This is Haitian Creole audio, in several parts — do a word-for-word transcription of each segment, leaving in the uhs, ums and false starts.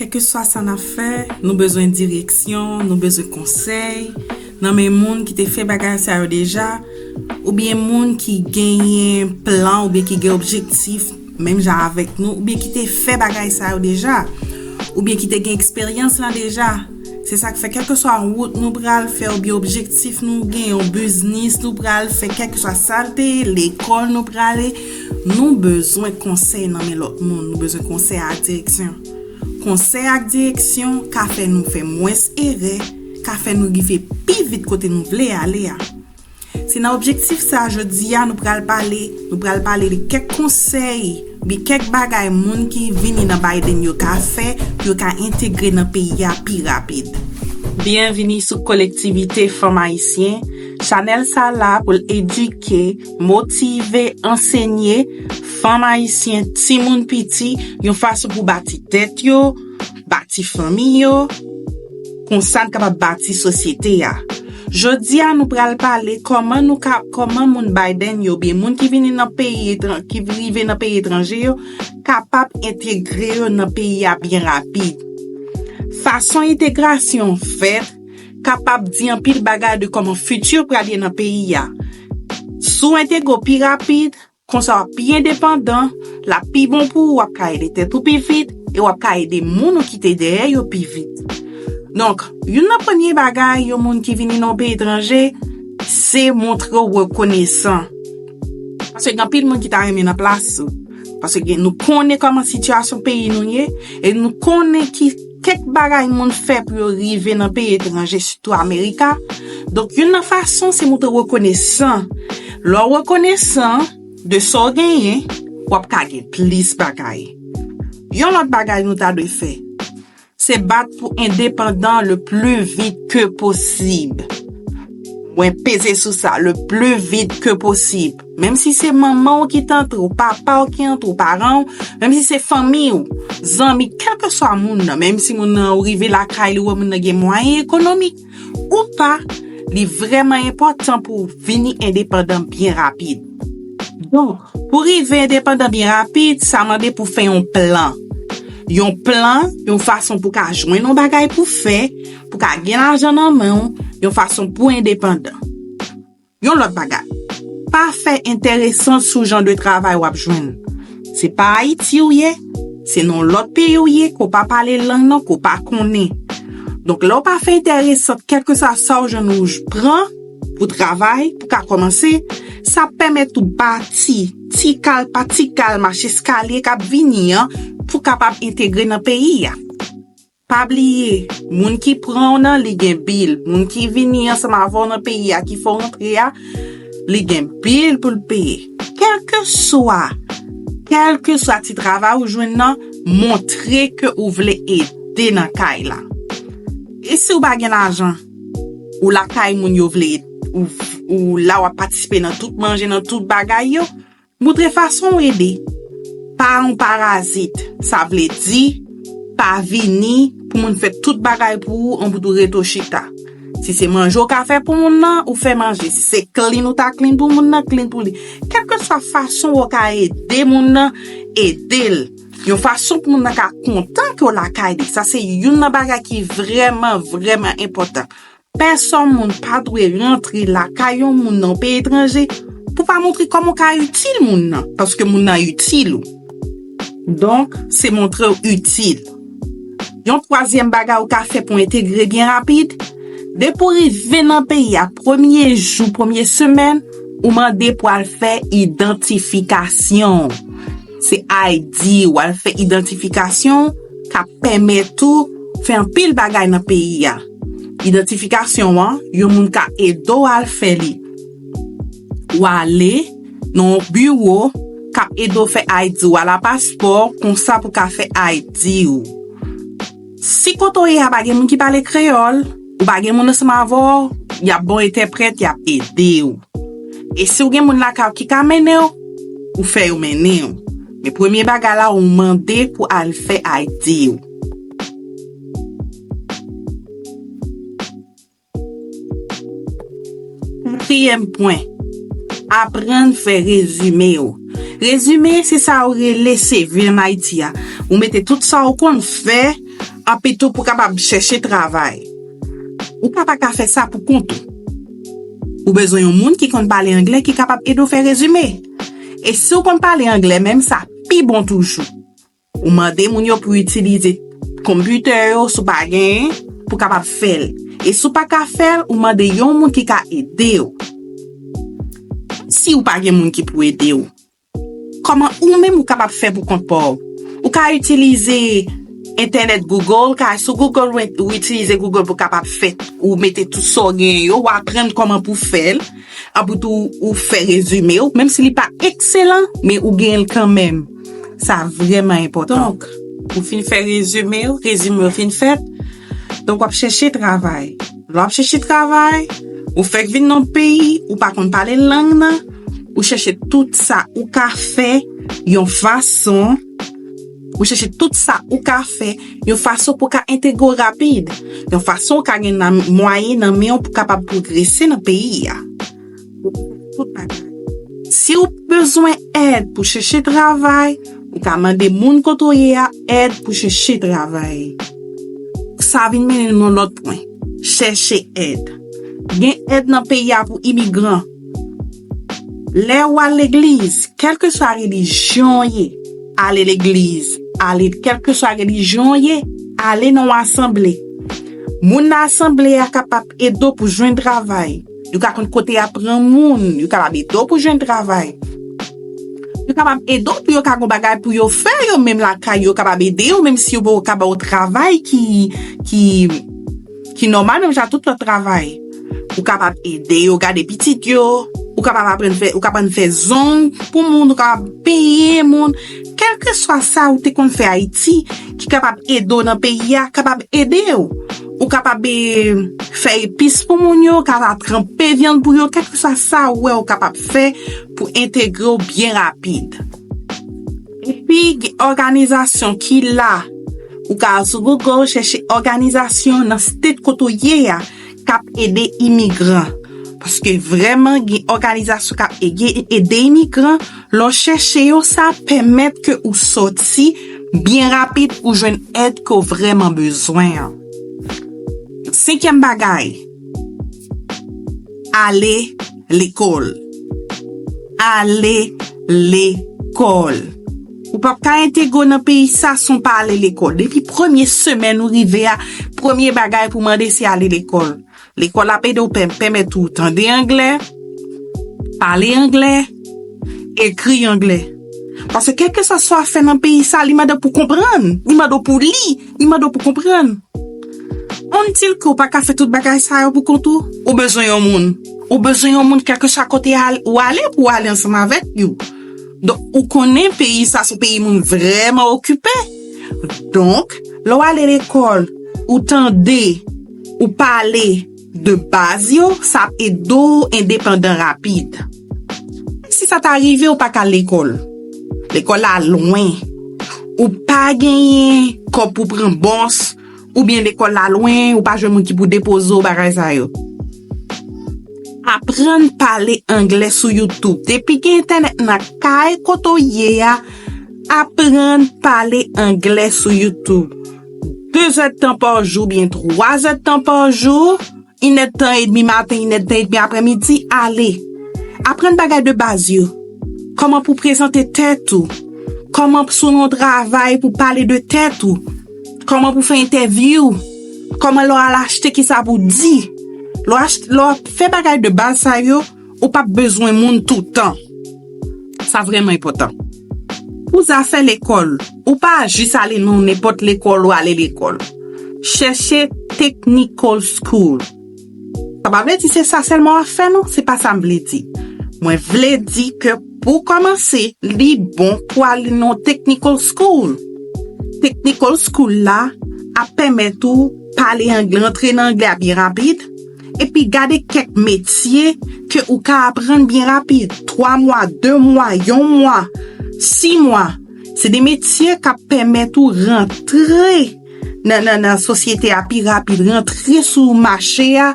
Kèlkeswa sa n ap fè, nou bezwen direksyon, nou bezwen konsèy nan men moun ki te fè bagay sa yo deja, oubyen moun ki genyen plan oubyen ki gen objektif menm jan avèk nou, oubyen ki te fè bagay sa yo deja, oubyen ki te gen eksperyans lan deja. Se sa k fè, kèlkeswa wout nou pral fè oubyen objektif nou gen, yon biznis nou pral fè, kèlkeswa sa l te ye, lekòl nou prale, nou bezwen konsèy nan men lòt moun, nou bezwen konsèy ak direksyon. Konsèy ak direksyon ka fè nou fè mwens erè, ka fè nou rive pi vit kote nou vle ale a. Se nan objektif sa a jodi a nou pral pale, nou pral pale de kèk konsèy, oubyen kèk bagay moun ki vini nan Biden yo ka fè pou yo ka entegre nan peyi a pi rapid. Byenvini sou kolektivite Fanm Ayisyen. Chanèl sa la pou l edike, motive, ansenye fanm ayisyen, timoun piti, yon fason pou bati tèt yo, bati fanmi yo, konsa n kapab bati sosyete a. Jodi a nou pral pale kòman nou ka, kòman moun Biden yo, oubyen moun ki vini nan peyi etran-, ki rive nan peyi etranje yo, kapab entegre yo nan peyi a byen rapid. Fason entegrasyon fèt kapab di anpil bagay de kòman fiti pral ye nan peyi a. Si w entegre w pi rapid, konsa w ap pi endepandan, l ap pi bon pou ou, w ap ka ede tèt ou pi vit, e w ap ka ede moun ou kite dèyè yo pi vit. Donk, youn nan premye bagay yon moun ki vini nan yon peyi etranje, se montre w rekonesan. Paske gen anpil moun ki ta renmen nan plas ou. Paske gen, nou konnen kòman sitiyasyon peyi nou ye, e nou konnen ki kèk bagay moun fè pou yo rive nan peyi etranje, sitou Amerika. Donk, youn nan fason, se montre w rekonesan. Lè w rekonesan de sa w genyen, w ap ka gen plis bagay. Yon lòt bagay nou ta dwe fè, se bat pou endepandan le plus vite que possible. Mwen peze sou sa, le plus vite que possible. Menm si se manman w ki t antre w, papa w ki antre w, paran w, menm si se fanmi w, zanmi, kèlkeswa moun nan, menm si moun nan ou rive lakay li, ou wè moun nan gen mwayen ekonomik ou pa, li vrèman enpòtan pou w vini endepandan byen rapid. Donk, pou rive endepandan byen rapid, sa mande pou fè yon plan. Yon plan, yon fason pou ka jwenn yon bagay pou fè, pou ka gen lajan nan men w, yon fason pou endepandan. Yon lòt bagay, pa fè enteresan sou jan de travay w ap jwenn. Se pa Ayiti ou ye, se nan yon lòt peyi ou ye, ke w pa pale lang nan, ke w pa konnen. Donk, lè w pa fè enteresan, kèlkeswa sa w jwenn ou j-, pran pou travay, pou ka kòmanse, sa ap pèmèt ou bati, ti kal pa ti kal, mach eskalye k ap vini an, pou kapab entegre nan peyi a. Pa bliye, moun ki pran w nan, li gen bil. Moun ki vini ansanm avè w nan peyi a, ki fè w rantre a, li gen bil pou l peye. Kèlkeswa, kèlkeswa ti travay ou jwenn nan, montre ke ou vle ede nan kay la. E si w pa gen lajan, ou lakay moun yo vle ed-, ou, ou la w ap patisipe nan tout manje, nan tout bagay yo, montre fason w ede. Pa yon parazit, sa vle di, pa vini pou moun fè tout bagay pou ou, an bout ou rete w chita. Si se manje w ka fè pou moun nan, ou fè manje. Si se clean ou ta clean pou moun nan, clean pou li. Kèlkeswa fason w ka ede moun nan, ede l. Yon fason pou moun nan ka kontan ke w lakay li. Sa se youn nan bagay ki vrèman, vrèman enpòtan. Pèsòn moun pa dwe rantre lakay yon moun nan yon peyi etranje pou pa montre kòman w ka itil moun nan, paske moun nan itil ou. Donk, se montre w itil. Yon twazyèm bagay ou ka fè pou entegre byen rapid, depi w rive nan peyi a, premye jou, premye semèn, ou mande pou al fè idantifikasyon. Se I D, w al fè idantifikasyon k ap pèmèt ou fè anpil bagay nan peyi a. Idantifikasyon an, yon moun ka ede w al fè li. W ale nan yon biwo k ap ede w fè I D ou, ala paspò, konsa pou ka fè I D ou. Si kote w ye a pa gen moun ki pale kreyòl, ou pa gen moun ansanm avè w, y ap ba w entèprèt, y ap ede w. E si w gen moun lakay ou ki ka mennen w, ou fè yo mennen w. Men premye bagay la, ou mande pou al fè I D ou. Katriyèm pwen, aprann fè rezime w. Rezime, se sa yo rele C V ann Ayiti a. Ou mete tout sa ou konn fè, Anpitou pou kapab chèche travay. Ou ka pa ka fè sa pou kont ou. Ou bezwen yon moun ki konn pale anglè ki kapab ede w fè rezime. E si w konn pale anglè menm, sa pi bon toujou. Ou mande moun yo pou itilize konpitè yo, si w pa genyen, pou kapab fè l. E si w pa ka fè l, ou mande yon moun ki ka ede w. Si w pa gen moun ki pou ede w, kòman ou menm ou kapab fè pou kont pa w? Ou ka itilize entènèt Google, ka sou Google, ou, ou itilize Google pou kapab fè, ou mete tout sa w genyen yo, ou aprann kòman pou fè l. Anpitou, ou fè rezime w, menm si li pa ekselan, men ou genyen l kanmenm. Sa vrèman enpòtan. Donk, ou fin fè rezime w, rezime w fin fèt. Donk, w ap chèche travay. Lè w ap chèche travay, ou fèk vin nan peyi, ou pa konn pale lang nan, ou chèche tout sa ou ka fè yon fason, ou chèche tout sa ou ka fè yon fason pou w ka entegre w rapid, yon fason ou ka gen nan, mwayen nan men w pou kapab pwogrese nan peyi a. Tout bagay. Si w bezwen èd pou chèche travay, ou ka mande moun kote w ye a èd pou chèche travay. Sa vin mennen nou nan lòt pwen. Chèche èd. Gen èd nan peyi a pou imigran. Lè w al legliz, kèlkeswa relijyon w ye, ale legliz, ale kèlkeswa relijyon w ye, ale nan yon asanble. Moun nan asanble a kapab ede w pou jwenn travay. Yo ka konn kote y ap pran moun, yo kapab ede w pou jwenn travay. Yo kapab ede w pou yo ka gon bagay pou yo fè yo menm lakay yo, kapab ede yo menm si yo poko ka ba w travay ki, ki, ki nòmal menm jan tout lòt travay. Ou kapab ede yo gade pitit yo, ou kapab aprann fè, ou kapab fè zong pou moun, ou kapab peye moun. Kèlkeswa sa ou te konn fè Ayiti ki kapab ede w nan peyi a, kapab ede w. Ou kapab, eh, fè epis pou moun yo, kapab tranpe vyann pou yo, kèlkeswa sa ou wè ou kapab fè pou entegre w byen rapid. Epi, gen òganizasyon ki la. Ou ka al sou Google, chèche òganizasyon nan state kote w ye a k ap ede imigran. Paske vrèman, gen òganizasyon k ap ede, ede imigran. Lè w chèche yo, sa ap pèmèt ke ou sòti byen rapid, ou jwenn èd ke w vrèman bezwen an. Senkyèm bagay, ale lekòl. Ale lekòl. Ou p ap ka entegre w nan peyi sa san w pa ale lekòl. Depi premye semèn ou rive a, premye bagay pou w mande se ale lekòl. Lekòl ap ede w pè-, pèmèt ou tande anglè, pale anglè, ekri anglè. Paske kèlkeswa sa w ap fè nan peyi sa, li mande pou w konprann, li mande w pou li, li mande w pou konprann. Until ke w pa ka fè tout bagay sa yo pou kont ou, ou bezwen yon moun. Ou bezwen yon moun kèlkeswa kote al-, ou ale pou w ale ansanm avèk yo. Donk, ou konnen peyi sa se yon peyi moun vrèman okipe. Donk, lè w ale lekòl, ou tande, ou pale de baz yo, sa ap ede w endepandan rapid. Si sa ta rive, ou pa ka al lekòl. Lekòl la lwen. Ou pa genyen kòb pou pran bòs, oubyen lekòl la lwen, ou pa jwenn moun ki pou depoze w, bagay sa yo. Aprann pale anglè sou YouTube. Depi gen entènèt nan kay kote w ye a, aprann pale anglè sou YouTube. De zèdtan pa jou oubyen twa zèdtan pa jou, inèdtan edmi maten, inèdtan edmi aprèmidi, ale. Aprann bagay de baz yo. Kòman pou prezante tèt ou. Kòman si w nan yon travay pou pale de tèt ou. Kòman pou fè entèvyou. Kòman lè w al achte, kisa pou w di. Lè w ach-, lè w ap fè bagay de baz sa yo, ou p ap bezwen moun toutan. Sa vrèman enpòtan. Pou zafè lekòl, ou pa jis ale nan nenpòt lekòl ou ale lekòl. Chèche technical school. Sa pa vle di se sa sèlman w ap fè, non, se pa sa m vle di. Mwen vle di ke pou kòmanse, li bon pou al nan technical school. Technical school la ap pèmèt ou pale anglè, antre nan anglè a byen rapid, epi gade kèk metye ke ou ka aprann byen rapid, twa mwa, de mwa, yon mwa, sis mwa. Se de metye k ap pèmèt ou rantre nan, nan, nan sosyete a pi rapid, rantre sou mache a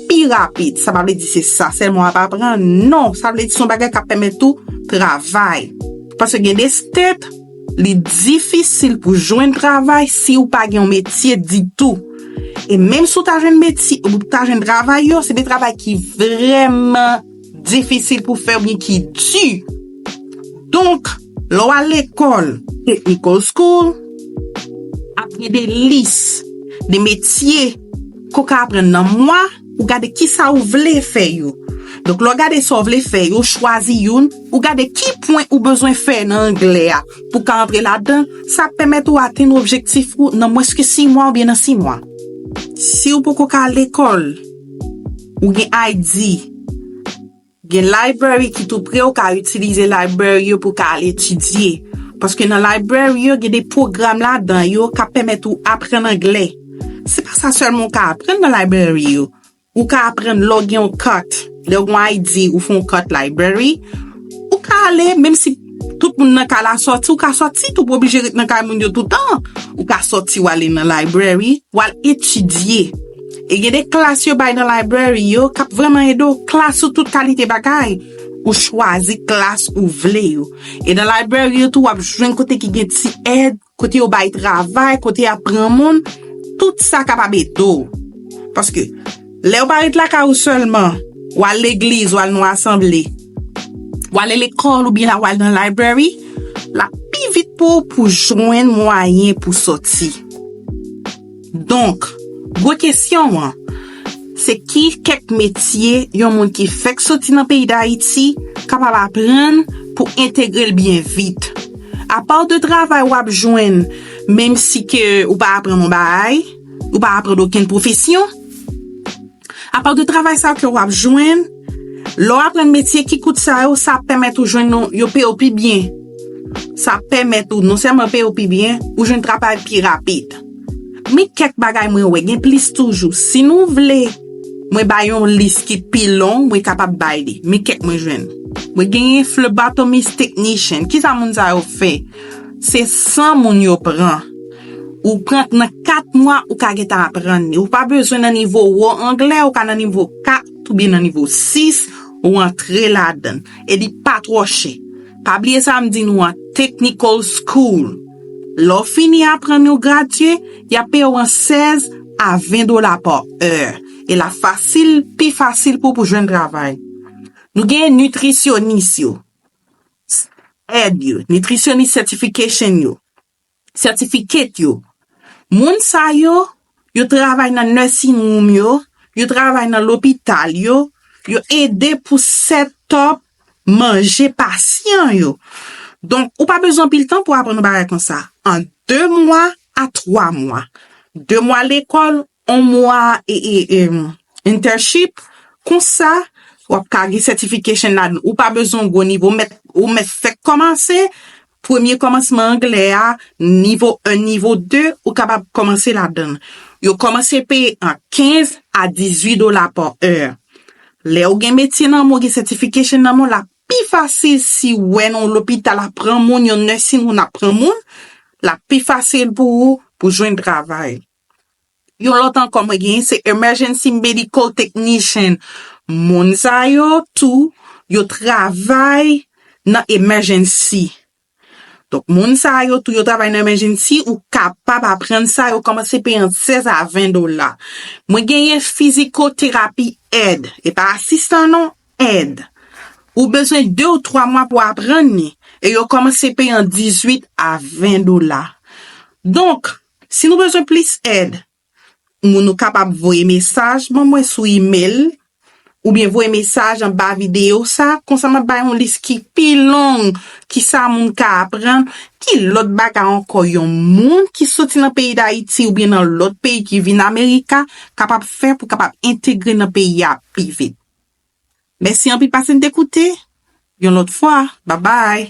pi rapid. Sa pa vle di se sa sèlman w ap aprann. Non, sa vle di se yon bagay k ap pèmèt ou travay. Paske gen de state, Li difisil pou jwenn travay si ou pa gen yon metye ditou. E menm si ou ta jwenn metye, ou ta jwenn travay yo, se de travay ki vrèman difisil pou fè oubyen ki di. Donk, lè w al lekòl, technical school, ap gen de lis de metye ke w ka aprann nan mwa, ou gade kisa ou vle fè yo. Donk, lè w gade sa w vle fè yo, ou chwazi youn, ou gade ki pwen ou bezwen fè nan anglè a pou w ka antre ladan, sa ap pèmèt ou atenn objektif ou nan mwens ke sis mwa oubyen nan sis mwa. Si ou poko ka al lekòl, ou gen I D, gen library ki tou pre, ou ka itilize library yo pou w ka al etidye. Paske nan library yo, gen de pwogram ladan yo k ap pèmèt ou aprann anglè. Se pa sa sèlman ou ka aprann nan library yo. Ou ka aprann lè w gen yon kat. Lè w gen yon I D, ou fè yon kat library. Ou ka ale, menm si tout moun nan kay la sòti, ou ka sòti tou, ou pa oblije ret nan kay moun yo toutan. Ou ka sòti, w ale nan library, w al etidye. E gen de klas yo bay nan library yo k ap vrèman ede w, klas sou tout kalite bagay. Ou chwazi klas ou vle yo. E nan library yo tou, w ap jwenn kote ki gen ti èd, kote yo bay travay, kote y ap pran moun, tout sa kapab ede w. Paske, lè w pa ret lakay ou sèlman, w al legliz, w al nan asanble, w ale lekòl oubyen w al nan library, l ap pi vit pou w pou jwenn mwayen pou sòti. Donk, gwo kesyon an, se ki kèk metye yon moun ki fèk soti nan peyi Dayiti kapab aprann pou entegre l byen vit? Apa de travay w ap jwenn, menm si ke ou pa aprann yon bagay, ou pa aprann okenn pwofesyon, apa de travay sa yo ke w ap jwenn, lè w aprann metye ki kout sa yo, sa ap pèmèt ou jwenn yon, yo peye w pi byen. Sa ap pèmèt ou non sèlman peye w pi byen, ou jwenn travay pi rapid. Men kèk bagay mwen wè, gen plis toujou. Si nou vle, mwen bay yon lis ki pi long, mwen kapab bay li. Men kèk mwen jwenn. Mwen genyen phlebotomist technician. Kisa moun sa yo fè? Se san moun yo pran. Ou pran nan kat mwa, ou ka gentan aprann li. Ou pa bezwen nan nivo wo anglè, ou ka nan nivo kat oubyen nan nivo sis, ou antre ladan l. E li pa twò chè. Pa bliye sa m di nou an, technical school. Lè w fini aprann ou gradye, y ap peye w an sèz a ven dola pa è. E l ap fasil, pi fasil pou, pou jwenn travay. Nou gen nitrisyonis yo, èd yo, nitrisyonis certification yo, certificate yo. Moun sa yo, yo travay nan nursing home yo, yo travay nan lopital yo, yo ede pou set up manje pasyan yo. Donk, ou pa bezwen anpil tan pou aprann yon bagay konsa. An de mwa a twa mwa. De mwa lekòl, yon mwa e, e, e, internship, konsa, w ap ka gen certification ladan. Ou pa bezwen yon gwo nivo, ou mèt, ou mèt fèk kòmanse, premye kòmansman anglè a, nivo en, nivo de, ou kapab kòmanse ladan l. Yo kòmanse peye ant kenz a dizuit dola pa è. Lè ou gen metye nan men w, gen certification nan men w, l ap pi fasil si w wè nan yon lopital ap pran moun, yon nursing home ap pran moun, l ap pi fasil pou ou pou jwenn travay. Yon lòt ankò mwen genyen, se emergency medical technician. Moun sa yo tou, yo travay nan emergency. Donk, moun sa yo tou, yo travay nan emergency, ou kapab aprann sa, yo kòmanse peye ant sèz a ven dola. Mwen genyen fizikoterapi èd, e pa asistan non, èd. Ou bezwen de ou twa mwa pou aprann li, e yo kòmanse peye ant dizuit a ven dola. Donk, si nou bezwen plis èd, moun ou kapab voye mesaj ban mwen sou email, oubyen voye mesaj anba videyo sa, konsa m ap bay yon lis ki pi long, kisa moun ka aprann, ki lòt bagay ankò yon moun ki soti nan peyi Dayiti oubyen nan lòt peyi ki vin Amerika kapab fè pou kapab entegre nan peyi a pi vit. Mèsi anpil paske n te koute. Yon lòt fwa, babay.